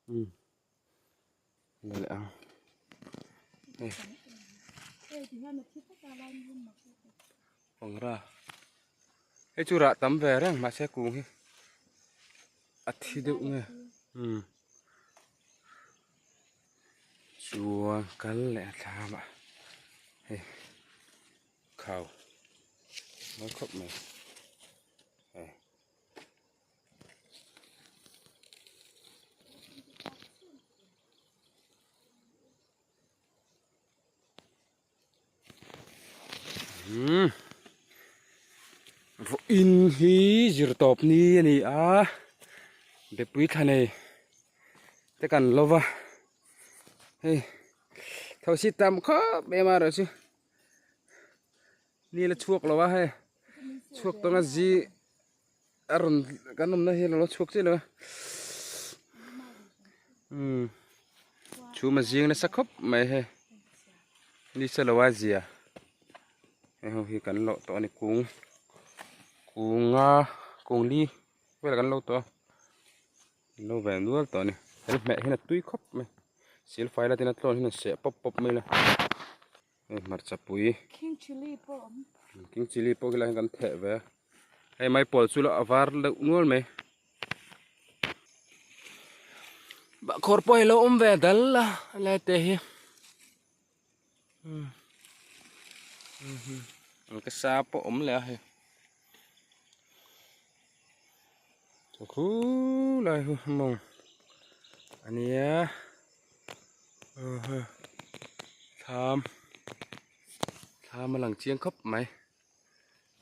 Um leh ang hei pangra hei chu rah tam ve reng mahse kung hi a thi deuh nge um chuan kal leh a thlam ah hei khau mawi khawp mai hei. Umm vawiin hi zir tawp ni a ni a bepui thla nei te kan lo va hei thosi tam khawp em a erawh chu ni la chhuak lo a hei chhuak tawng a zi a rawn kan awmna hi a lo chhuak chiah lo a umm chhum a zing nasa khawp mai hei ni se lo a zia hei ho hi kan lawh tawh a ni kung kunga kung li vel kan lo tawh a an lo ve nual tawh a ni an hmeh hian a tui khawp mai sil fai la tin a tlawn hian a seh pawp pawp mai la. Hei hmarcha pui King chilli pawh a awm. King chilli pawh khilai hian kan theh ve a. Hei maipawl chu a var deuh nual mai. Bahkhawr pawh hi lo awm ve dal a helai te hi. Ka sa pawh awm leh a hei. Khulai hu mawng a nia. Thlam thlam a lang chiang khawp mai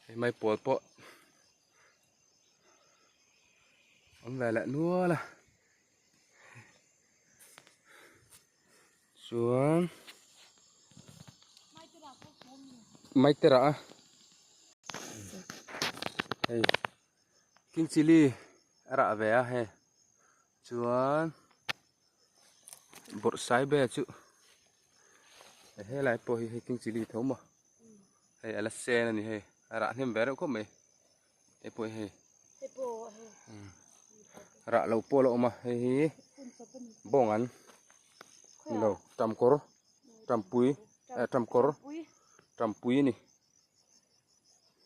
hei maipawl pawh awm ve leh nual a chuan maitera a hei king chilli a rah ve a hei chuan. Bawrh sai ber chu helai pawh hi hei king chilli tho maw hei a la sen a ni hei a rah hnem ve reuh khawp mai hei pawh hi hei rah lo pawh a la awm a hei hi bawng an ni lo tamkawr tampui eh tamkawr tampui a ni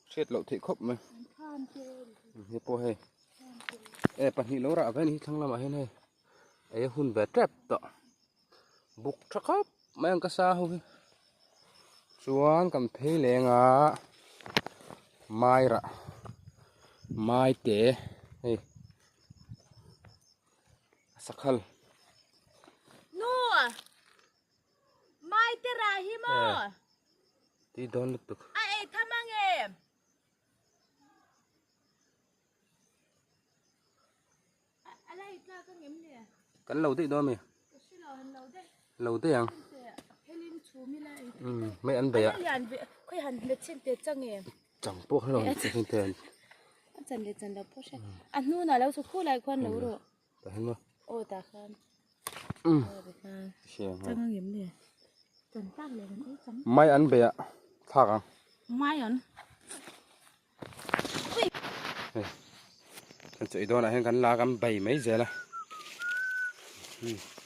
hriat loh theih khawp mai hei pawh hei eh pahnih lo rah ve a ni hi thlang lamah hian hei. Ei a hun ve tep tawh buk tha khawp mai ang ka sa ho hi chuan kan phei leng a mai rah mai te hei sakhal nu mai te rah hi maw tui dawn lutuk a ei tham ang em. Kan lo daih dawn a mi? Lo daih ang. Umm hmei an beih a. Chang pawh kha lo chin te an. Tah hian maw? Umm. Mai an beih a thlak ang. Hei kan chawi dawnah hian kan la kan bai mai zel a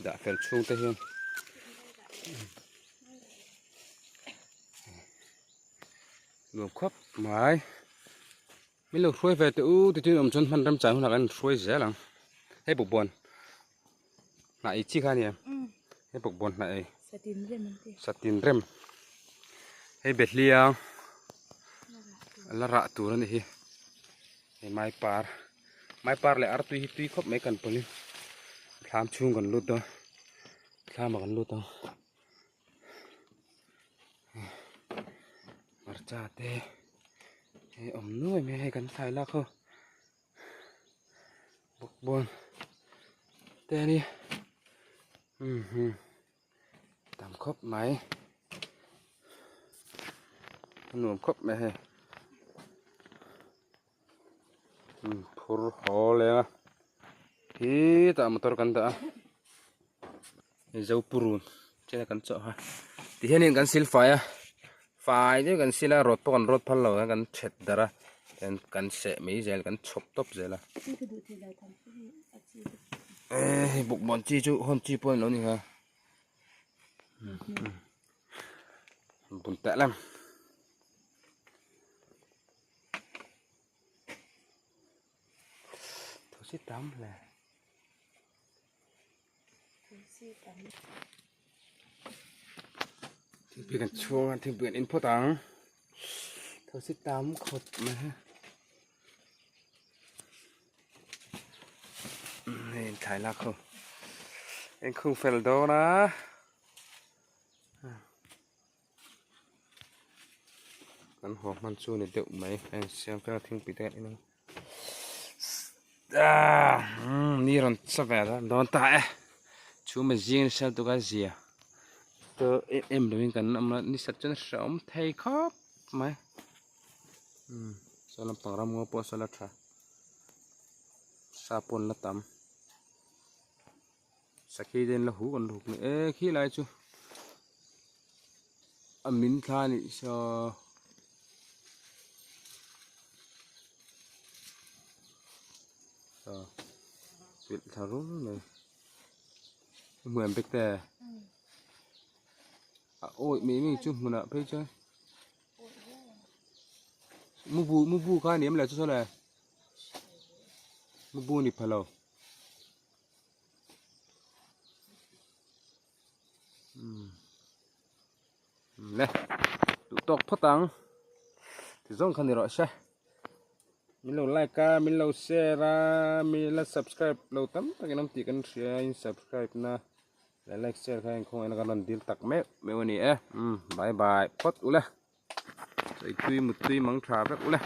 dah fel chhung te hian nuam khawp mai min lo hruai ve teh u tichuan awm chuan hman rem chang hunah kan hruai zel ang hei bawkbawn hnah ei chi kha a ni em hei bawkbawn hnah ei satin rem hei behliang a la rah tur a ni hi hei mai par mai par leh artui hi tui khawp mai kan pawlh in thlam chhung kan lut dawn thlam ah kan lut ang hmarcha te hei awm nuai mai a hei kan thlai lak ho. Bawkbawn te a ni tam khawp mai a nuam khawp mai hei phur haw leng a khitah motor kan dah a hei zopurun chen a kan chawh a tihianin kan sil fai a fai deuh kan sil a rawt pawh kan rawt phal lo a kan thet darh a tian kan seh mai zel kan chhawp tawp zel a. Eh hei bawkbawn chi chu hawn chi pawh a ni lo a ni kha bun teh lem. Thosi tam hle. Thingpui kan chhung a thingpui kan in phawt ang thosi tam khawp mai ha hei thlai lak ho engkhung fel dawn a. Kan haw hman chu ni deuh mai a insiam fel a thingpui te kan in ang ah ni rawn sa ve a dawn ta e chhum a zing nasa lutuk a zia to em em lovin kan awm a ni sat chuan hrehawm thei khawp mai umm saw lampang ram ngaw pawh saw la tha sa pawn la tam sakhi te an la huh an la huk e khi lai chu a min thla a nih saw saw pilh thla rul mai a hmuh em bek te a awih mai mai chu hmunah phei chuan mubu mubu kha a ni em le chu saw le mubu ni pha lo. Le duh tawk phawt ang ti zawng kha ni rawh se min lo like a min lo share a mi la subscribe lo tam takin awm tih kan hria in subscribe na leh like share kha engkhawngaih na kan rawn dil tak meuh meuh a ni e bye bye phawt ule chaitui muttui mang tha vek ule.